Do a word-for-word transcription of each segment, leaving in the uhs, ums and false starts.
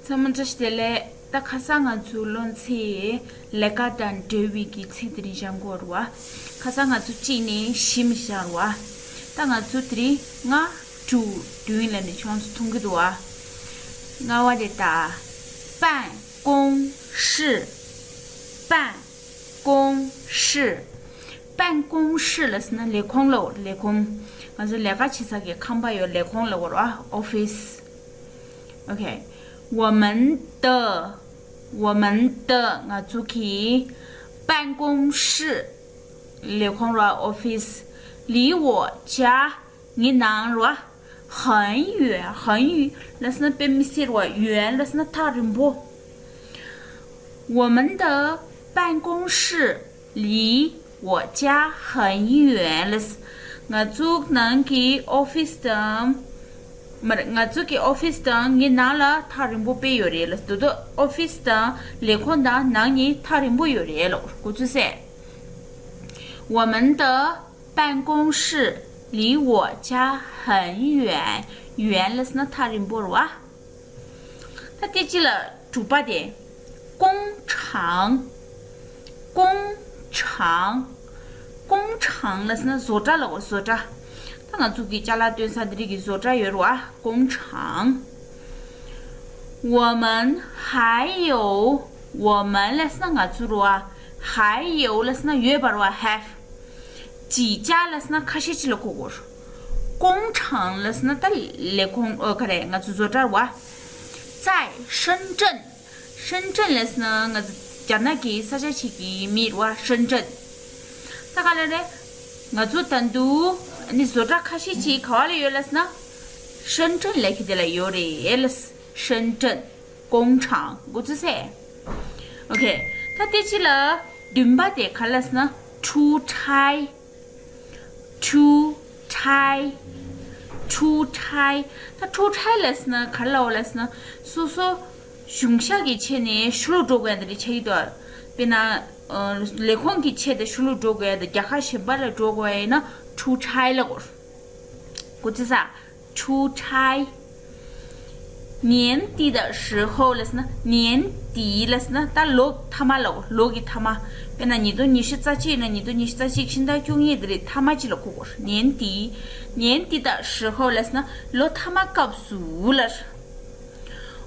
ཚང་མ་བཀྲ་ཤིས་བདེ་ལེགས། ད་ཁ་སང་ང་ཚོ་སློབ་ཚན་ལས་ཀ་དང་འབྲེལ་བའི་གི་ཚིག་དེ་རིང་སྦྱང་དགོས་རེད་བ། ཁ་སང་ང་ཚོ་གཅིག་ནས་བཞི་མ་སྦྱངས་རེད་བ། ད་ང་ཚོ་དེ་རིང་ལྔ་དྲུག་བདུན་ལ་ནས་ཆུང་ཙམ་མཐོང་གི་འདུག་བ། ལྔ་བ་དེ་ད། 办公室། 办公室། 办公室 ལབ་ཟེར་ན་ལས་ཁུངས་ལབ་དགོས་རེད། ལས་ཁུངས། ང་ཚོ་ལས་ཀ་བྱེད་ས་གི་ཁང་པ་ཡོད། ལས་ཁུངས་ལབ་དགོས་རེད་བ། Office། Okay. 我们的། 我们的 ང་ཚོ་གི། 办公室 ལས་ཁུངས་རེད་བ། Office། 离我家 ངའི་ནང་རེད་བ། 很远། 很远 ལབ་ཟེར་ན་དཔེ་མི་སྲིད་རེད་བ། 远 ལབ་ཟེར་ན་ཐག་རིང་པོ། 我们的办公室离我家很远 ལབ་ཟེར། ང་ཚོ་ནང་གི་office དང་། མ་རེད། ང་ཚོ་གི་office དང་ངའི་ནང་ལ་ཐག་རིང་པོ་དཔེ་ཡོད་རེད་ལབ་ཟེར། དེ་ཚོ་office དང་ལས་ཁུངས་དང་ནང་གཉིས་ཐག་རིང་པོ་ཡོད་རེད་ལབ། གོ་ཚོད་སད། 我们的 办公室离我家很远。 远 ལབ་ཟེར་ན་ཐག་རིང་པོ་རེད་བ། ད་དེ་གཅིག་ལ་དྲུག་པ་དེ། 工厂། 工厂། 工厂 ལབ་ཟེར་ན་བཟོ་གྲྭ་ལབ་དགོས། བཟོ་གྲྭ། ད་ང་ཚོ་གི་ཅ་ལག་བཏོན་ས་འདི་རིགས་ཀྱི་བཟོ་གྲྭ་ཡོད་རེད་བ། 工厂། 我们还有། 我们 ལབ་ཟེར་ན་ང་ཚོ་རེད་བ། 还有 ལབ་ཟེར་ན་ཡོད་པ་རེད་བ། have། 几家 ལབ་ཟེར་ན་ཁ་ཤས་ཅིག་ལ་གོ་དགོས། 工厂 ལབ་ཟེར་ན་ད་ལས་ཁུངས། ཨོ། ག་རེ། ང་ཚོ་བཟོ་གྲྭ་རེད་བ། 在深圳། 深圳 ལབ་ཟེར་ན་ང་ཚོ་རྒྱ་ནག་གི་ས་ཆ་ཞིག་གི་མིང་རེད་བ། 深圳། ད་ག་ལ་རེད། ང་ཚོ་ད་དུང་ནི་བཟོ་གྲྭ་ཁ་ཤས་ཅིག་ག་བ་ལ་ཡོད་ལབ་ཟེར་ན། 深圳 ལབ་མཁན་དེ་ལ་ཡོད་རེད་ལབ། 深圳工厂། གོ་ཚོད་སད། Okay. ད་དེ་གཅིག་ལ་བདུན་པ་དེ་ག་ལབ་ཟེར་ན། 出差། 出差། 出差། ད་出差 ལབ་ཟེར་ན་ག་རེ་ལབ་དགོས་ལབ་ཟེར་ན། སོ་སོ་གཞུང་ཞབས་ཀྱི་ཆེད་ནས་ཕྱི་ལོགས་འགྲོ་དགོས་ཡ་དེ་འདྲ་ཆགས་ཀྱི་འདུག་དཔེར་ན། ཨ། ལས་ཁུངས་ཀྱི་ཆེད་དུ་ཕྱི་ལོགས་འགྲོ་དགོས་ཡ་དང་། རྒྱལ་ཁབ་གཞན་པ་ལ་འགྲོ་དགོས་ཡ་ཡིན་ན་出差 ལབ་དགོས། གོ་ཚོད་སད། 出差། 年底的时候 ལབ་ཟེར་ན། 年底 ལབ་ཟེར་ན་ད་ལོ་མཐའ་མ་ལབ་དགོས། ལོ་གི་མཐའ་མ། དཔེར་ན་ཉིས་སྟོང་ཉི་ཤུ་རྩ་གཅིག་ཡིན་ན་ཉིས་སྟོང་ཉི་ཤུ་རྩ་གཅིག་ཕྱི་ཟླ་བཅུ་གཉིས་དེ་རིང་མཐའ་མ་གཅིག་ལ་གོ་དགོས། 年底། 年底的时候 ལབ་ཟེར་ན་ལོ་མཐའ་མ་སྐབས་སུ་ལབ།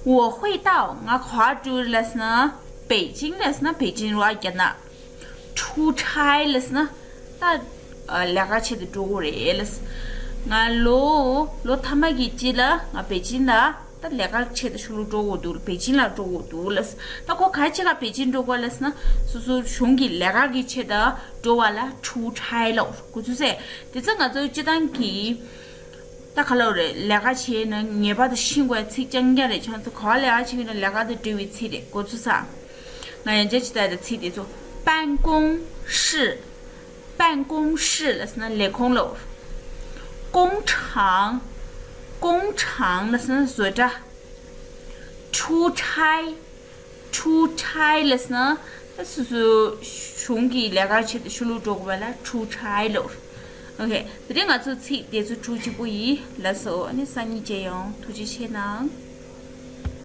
我会到། ང་ག་པར་འགྲོ་ལབ་ཟེར་ན། 北京 ལབ་ཟེར་ན་པེ་ཅིང་རེད་བ། རྒྱ་ནག། 出差 ལབ་ཟེར་ན་ད། ཨ། ལས་ཀ་ཆེད་དུ་འགྲོ་དགོས་རེད་ལབ། ང་ལོ། ལོ་མཐའ་མ་གི་གཅིག་ལ་ང་པེ་ཅིང་ལ་ད་ལས་ཀ་ཆེད་དུ་ཕྱི་ལོགས་འགྲོ་དགོས་འདུག་པེ་ཅིང་ལ་འགྲོ་དགོས་འདུག་ལབ། ད་ཁོ་ག་རེ་བྱེད་ག་པེ་ཅིང་འགྲོ་དགོས་ལབ་ཟེར་ན། སོ་སོ་གཞུང་གི་ལས་ཀ་གི་ཆེད་དུ་འགྲོ་བ་ལ་出差 ལབ། གོ་ཚོད་སད། དེ་ཚོ་ང་ཚོ་སྤྱིར་བཏང་གི། ད་ག་ལབ་རེད། ལས་ཀ་བྱེད་ན་ངེས་པར་དུ་ཤེས་དགོས་ཡ་ཚིག་རྐྱང་རྐྱང་རེད། ཁྱེད་ཚོ་ག་པར་ལས་ཀ་བྱེད་ཀྱི་ཡོད་ན་ལས་ཀ་དང་འབྲེལ་བའི་ཚིག་རེད། གོ་ཚོད་སད། ང་ཡང་བསྐྱར་ཅིག་ལྟ་ཡ་ད་ཚིག་དེ་ཚོ། 办公室། 办公室 ལབ་ཟེར་ན་ལས་ཁུངས་ལབ། 工厂། 工厂 ལབ་ཟེར་ན་བཟོ་གྲྭ། 出差། 出差 ལབ་ཟེར་ན་ད་སོ་སོ་གཞུང་གི་ལས་ཀ་ཆེད་དུ་ཕྱི་ལོགས་འགྲོ་དགོས་པ་ལ་出差 ལབ། Okay. དེ་རིང་ང་ཚོ་ཚིག་དེ་ཚོ་དྲུག་གཅིག་པོ་ཡིན། ལགས་སོ། ཨ་ནི་སང་ཉིན་མཇལ་ཡོང་། ཐུགས་རྗེ་ཆེ་གནང་།